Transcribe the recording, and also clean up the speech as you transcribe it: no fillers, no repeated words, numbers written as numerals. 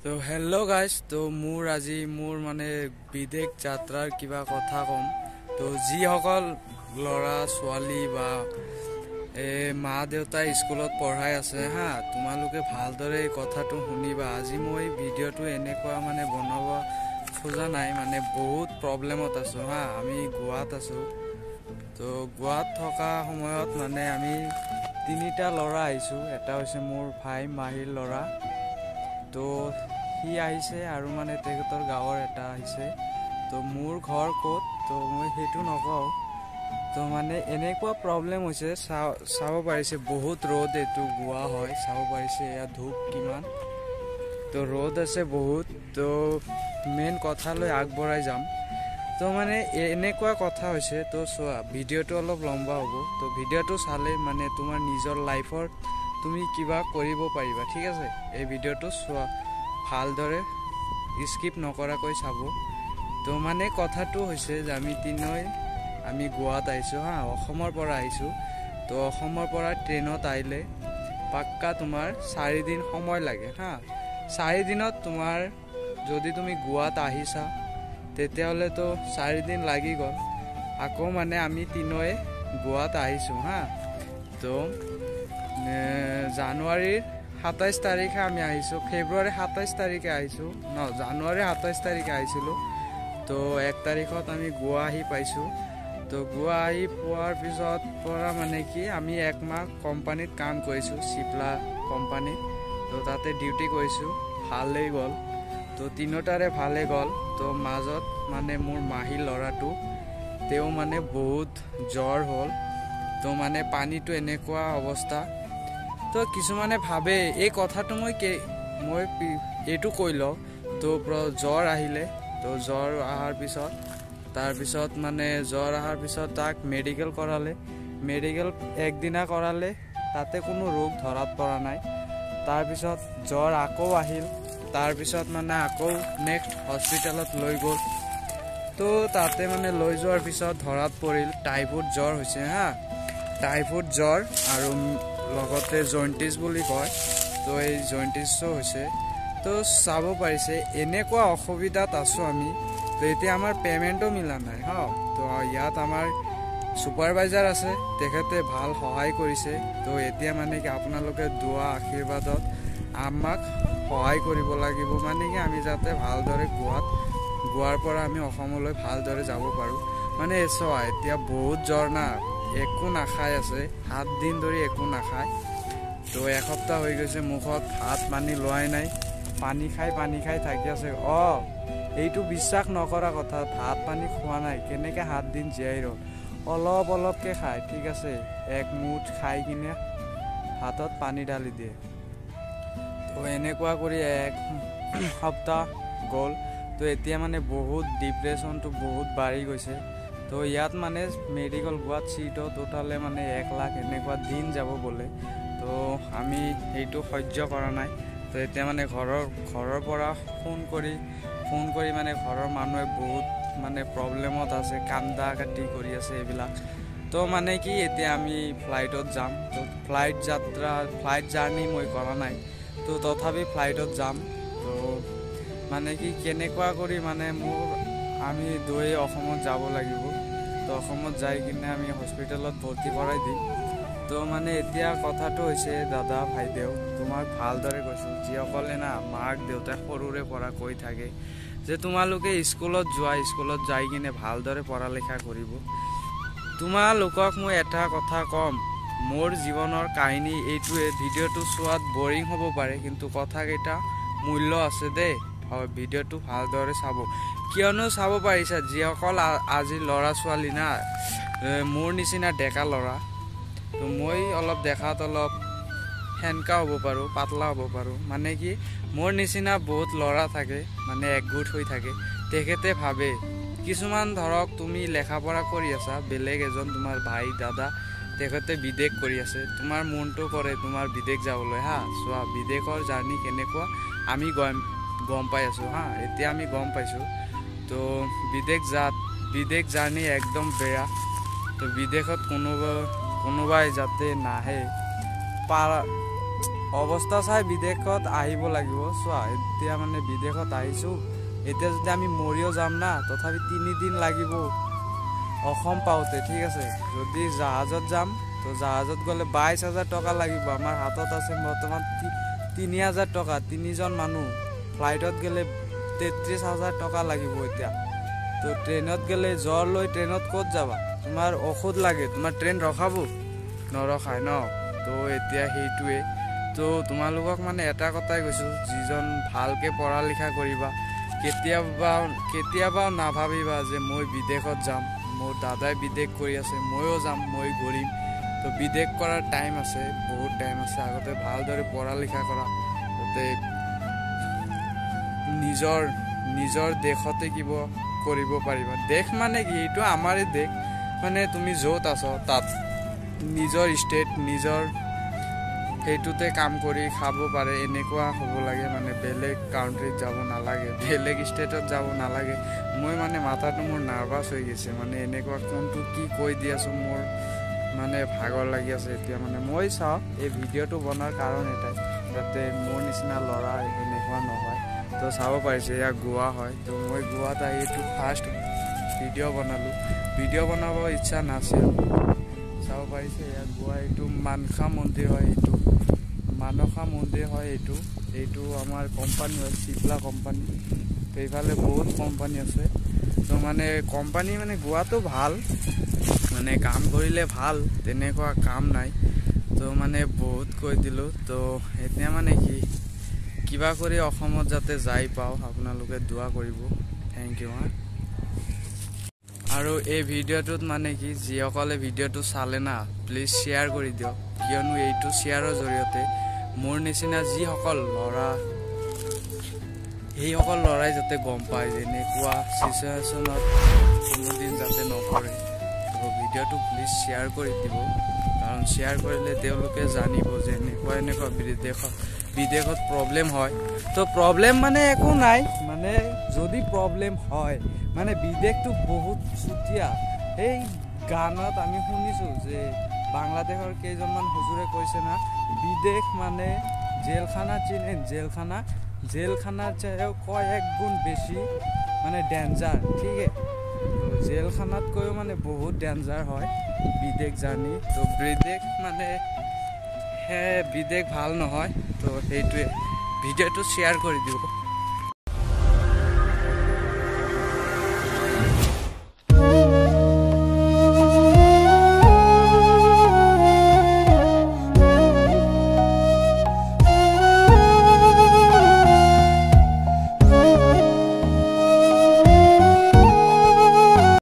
তো hello' guys, তো মোৰ আজি মোৰ মানে বিদেশ যাত্ৰাৰ কিবা কথা ক'ম। তো যিসকল ল'ৰা ছোৱালী বা মা দেউতাই স্কুলত পঢ়াই আছে হা, তোমালোকে ভালদৰে এই কথাটো শুনিবা। আজি মই ভিডিঅ'টো এনেকুৱা মানে বনাব খোজা নাই, মানে বহুত প্ৰব্লেমত আছোঁ হা। আমি গোৱাত আছোঁ। তো গোৱাত থকা সময়ত মানে আমি তিনিটা ল'ৰা আহিছোঁ। এটা হৈছে মোৰ ভাই মাহীৰ ল'ৰা, তো সি আহিছে, আৰু মানে তেখেতৰ গাঁৱৰ এটা আহিছে। তো মোৰ ঘৰ ক'ত তো মই সেইটো নকওঁ। তো মানে এনেকুৱা প্ৰব্লেম হৈছে, চাব পাৰিছে বহুত ৰ'দ, এইটো গোৱা হয়, চাব পাৰিছে ইয়াত ধূপ কিমান, তো ৰ'দ আছে বহুত। তো মেইন কথালৈ আগবঢ়াই যাম। তো মানে এনেকুৱা কথা হৈছে, তো চোৱা ভিডিঅ'টো অলপ লম্বা হ'ব, তো ভিডিঅ'টো চালে মানে তোমাৰ নিজৰ লাইফৰ তুমি কিবা কৰিব পাৰিবা, ঠিক আছে? এই ভিডিঅ'টো চোৱা ভালদৰে, স্কিপ নকৰাকৈ চাব। তো মানে কথাটো হৈছে যে আমি তিনিও আমি গোৱাত আহিছোঁ হা, অসমৰ পৰা আহিছোঁ। তো অসমৰ পৰা ট্ৰেইনত আহিলে পাক্কা তোমাৰ 4 দিন সময় লাগে হা। 4 দিনত তোমাৰ যদি তুমি গোৱাত আহিছা তেতিয়াহ'লেতো 4 দিন লাগি গ'ল। আকৌ মানে আমি তিনিওৱে গোৱাত আহিছোঁ হা। তো জানুৱাৰীৰ 27 তাৰিখে আমি আহিছোঁ, ফেব্ৰুৱাৰী 27 তাৰিখে আহিছোঁ ন, জানুৱাৰী 27 তাৰিখে আহিছিলোঁ। তো 1 তাৰিখত আমি গোৱা আহি পাইছোঁ। তো গোৱা আহি পোৱাৰ পিছত পৰা মানে কি আমি একমাহ কোম্পানীত কাম কৰিছোঁ, চিপলা কোম্পানীত। তো তাতে ডিউটি কৰিছোঁ, ভালেই গ'ল। তো তিনিওটাৰে ভালেই গ'ল। তো মাজত মানে মোৰ মাহীৰ ল'ৰাটো, তেওঁ মানে বহুত জ্বৰ হ'ল। তো মানে পানীটো এনেকুৱা অৱস্থা। তো কিছুমানে ভাবে এই কথাটো মই এইটো কৈ লওঁ। তো জ্বৰ আহিলে, তো জ্বৰ অহাৰ পিছত, তাৰপিছত মানে জ্বৰ অহাৰ পিছত তাক মেডিকেল কৰালে। মেডিকেল একদিনা কৰালে, তাতে কোনো ৰোগ ধৰাত পৰা নাই। তাৰপিছত জ্বৰ আকৌ আহিল। তাৰপিছত মানে আকৌ নেক্সট হস্পিটেলত লৈ গ'ল। তো তাতে মানে লৈ যোৱাৰ পিছত ধৰাত পৰিল টাইফইড জ্বৰ হৈছে হা। টাইফইড জ্বৰ আৰু লগতে জণ্ডিছ বুলি কয়, তো এই জণ্ডিছো হৈছে। তো চাব পাৰিছে এনেকুৱা অসুবিধাত আছোঁ আমি। তো এতিয়া আমাৰ পে'মেণ্টো মিলা নাই হা। তো ইয়াত আমাৰ ছুপাৰভাইজাৰ আছে, তেখেতে ভাল সহায় কৰিছে। তো এতিয়া মানে কি আপোনালোকে দোৱা আশীৰ্বাদত আমাক সহায় কৰিব লাগিব, মানে কি আমি যাতে ভালদৰে গোৱাৰ পৰা আমি অসমলৈ ভালদৰে যাব পাৰোঁ। মানে চোৱা এতিয়া বহুত জ্বৰ না, একো নাখায় আছে, 7 দিন ধৰি একো নাখায়। তো এসপ্তাহ হৈ গৈছে মুখত ভাত পানী লোৱাই নাই, পানী খাই পানী খাই থাকি আছে। অঁ, এইটো বিশ্বাস নকৰা কথা, ভাত পানী খোৱা নাই কেনেকৈ 7 দিন জীয়াই ৰ'ল? অলপ অলপকৈ খায়, ঠিক আছে, এক মুঠ খাই কিনে ভাতত পানী ঢালি দিয়ে। তো এনেকুৱা কৰি এক সপ্তাহ গ'ল। তো এতিয়া মানে বহুত ডিপ্ৰেশ্যনটো বহুত বাঢ়ি গৈছে। তো ইয়াত মানে মেডিকেল গোৱাত চিটত উঠালে মানে 1 লাখ এনেকুৱা দিন যাব বোলে। তো আমি সেইটো সহ্য কৰা নাই। তো এতিয়া মানে ঘৰৰ পৰা ফোন কৰি মানে ঘৰৰ মানুহে বহুত মানে প্ৰব্লেমত আছে, কান্দা কাটি কৰি আছে এইবিলাক। তো মানে কি এতিয়া আমি ফ্লাইটত যাম। তো ফ্লাইট যাত্ৰা, ফ্লাইট জাৰ্ণি মই কৰা নাই, তো তথাপি ফ্লাইটত যাম। তো মানে কি কেনেকুৱা কৰি মানে মোৰ আমি দুয়ে অসমত যাব লাগিব। তো অসমত যাই কিনে আমি হস্পিটেলত ভৰ্তি কৰাই দিম। তো মানে এতিয়া কথাটো হৈছে দাদা ভাইদেউ, তোমাক ভালদৰে কৈছোঁ, যিসকলে না মাক দেউতাক সৰুৰে পৰা কৈ থাকে যে তোমালোকে স্কুলত যোৱা, স্কুলত যাই কিনে ভালদৰে পঢ়া লিখা কৰিব, তোমালোকক মই এটা কথা ক'ম। মোৰ জীৱনৰ কাহিনী এইটোৱে। ভিডিঅ'টো চোৱাত বৰিং হ'ব পাৰে, কিন্তু কথাকেইটা মূল্য আছে দেই। হয়, ভিডিঅ'টো ভালদৰে চাব। কিয়নো চাব পাৰিছা যিসকল আজিৰ ল'ৰা ছোৱালী না, মোৰ নিচিনা ডেকা ল'ৰা, তো মই অলপ দেখাত অলপ সেনকা হ'ব পাৰোঁ, পাতলা হ'ব পাৰোঁ, মানে কি মোৰ নিচিনা বহুত ল'ৰা থাকে, মানে একগোট হৈ থাকে। তেখেতে ভাবে কিছুমান, ধৰক তুমি লেখা পঢ়া কৰি আছা, বেলেগ এজন তোমাৰ ভাই দাদা তেখেতে বিদেশ কৰি আছে, তোমাৰ মনটো কৰে তোমাৰ বিদেশ যাবলৈ হা। চোৱা বিদেশৰ জাৰ্ণি কেনেকুৱা আমি গম পাই আছোঁ হা, এতিয়া আমি গম পাইছোঁ। তো বিদেশ জাৰ্ণি একদম বেয়া। তো বিদেশত কোনোবাই যাতে নাহে পাৰা। অৱস্থা চাই বিদেশত আহিব লাগিব। চোৱা, এতিয়া মানে বিদেশত আহিছোঁ, এতিয়া যদি আমি মৰিও যাম না, তথাপি 3 দিন লাগিব অসম পাওঁতে, ঠিক আছে। যদি জাহাজত যাম তো জাহাজত গ'লে 22,000 টকা লাগিব। আমাৰ হাতত আছে বৰ্তমান 3,000 টকা, 3জন মানুহ। ফ্লাইটত গ'লে 33,000 টকা লাগিব এতিয়া। তো ট্ৰেইনত গ'লে জ্বৰ লৈ ট্ৰেইনত ক'ত যাবা, তোমাৰ ঔষধ লাগে, তোমাৰ ট্ৰেইন ৰখাব নৰখায় ন। তো এতিয়া সেইটোৱে। তো তোমালোকক মানে এটা কথাই কৈছোঁ, যিজন ভালকৈ পঢ়া লিখা কৰিবা, কেতিয়াবা নাভাবিবা যে মই বিদেশত যাম, মোৰ দাদাই বিদেশ কৰি আছে, ময়ো যাম, মই ঘূৰিম। তো বিদেশ কৰাৰ টাইম আছে, বহুত টাইম আছে। আগতে ভালদৰে পঢ়া লিখা কৰা, যাতে নিজৰ নিজৰ দেশতে কিবা কৰিব পাৰিবা। দেশ মানে কি, এইটো আমাৰে দেশ, মানে তুমি য'ত আছ তাত নিজৰ ষ্টেট, নিজৰ সেইটোতে কাম কৰি খাব পাৰে, এনেকুৱা হ'ব লাগে। মানে বেলেগ কাউণ্ট্ৰিত যাব নালাগে, বেলেগ ষ্টেটত যাব নালাগে। মই মানে মাথাটো মোৰ নাৰ্ভাছ হৈ গৈছে, মানে এনেকুৱা কোনটো কি কৈ দি আছোঁ, মোৰ মানে ভাগৰ লাগি আছে এতিয়া। মানে মই চাওঁ এই ভিডিঅ'টো বনোৱাৰ কাৰণ এটাই, যাতে মোৰ নিচিনা ল'ৰা এনেকুৱা নহয়। তো চাব পাৰিছে, এয়া গোৱা হয়। তো মই গোৱাত আহি এইটো ফাৰ্ষ্ট ভিডিঅ' বনালোঁ। ভিডিঅ' বনাব ইচ্ছা নাছিল। চাব পাৰিছে, এয়া গোৱা, এইটো মানসা মন্দিৰ হয়, এইটো মানসা মন্দিৰ হয়। এইটো আমাৰ কোম্পানী হয়, চিপ্লা কোম্পানী। তো এইফালে বহুত কোম্পানী আছে। তো মানে কোম্পানী মানে গোৱাটো ভাল, মানে কাম কৰিলে ভাল, তেনেকুৱা কাম নাই। তো মানে বহুত কৈ দিলোঁ। তো এতিয়া মানে কি, কিবা কৰি অসমত যাতে যাই পাওঁ, আপোনালোকে দোৱা কৰিব। Thank U. হা, আৰু এই ভিডিঅ'টোত মানে কি, যিসকলে ভিডিঅ'টো চালে না, প্লিজ শ্বেয়াৰ কৰি দিয়ক। কিয়নো এইটো শ্বেয়াৰৰ জৰিয়তে মোৰ নিচিনা যিসকল ল'ৰা, সেইসকল ল'ৰাই যাতে গম পায় যে এনেকুৱা চিচুৱেশ্যনত কোনোদিন যাতে নপৰে। তো ভিডিঅ'টো প্লিজ শ্বেয়াৰ কৰি দিব, কাৰণ শ্বেয়াৰ কৰিলে তেওঁলোকে জানিব যে এনেকুৱা এনেকুৱা বিদেশত প্ৰব্লেম হয়। তো প্ৰব্লেম মানে একো নাই, মানে যদি প্ৰব্লেম হয়, মানে বিদেশটো বহুত চুটীয়া। সেই গানত আমি শুনিছোঁ যে বাংলাদেশৰ কেইজনমান হুজুৰে কৈছে না, বিদেশ মানে জেলখানা চিনেন, জেলখানা, জেলখানাৰ চেয়েও কয়েক গুণ বেছি মানে ডেঞ্জাৰ, ঠিক আছে। তো জেলখানাতকৈও মানে বহুত ডেঞ্জাৰ হয় বিদেশ জাৰ্ণি। তো বিদেশ মানে বিদেশ ভাল নহয়। তো সেইটোৱে, ভিডিঅ'টো শ্বেয়াৰ কৰি দিব।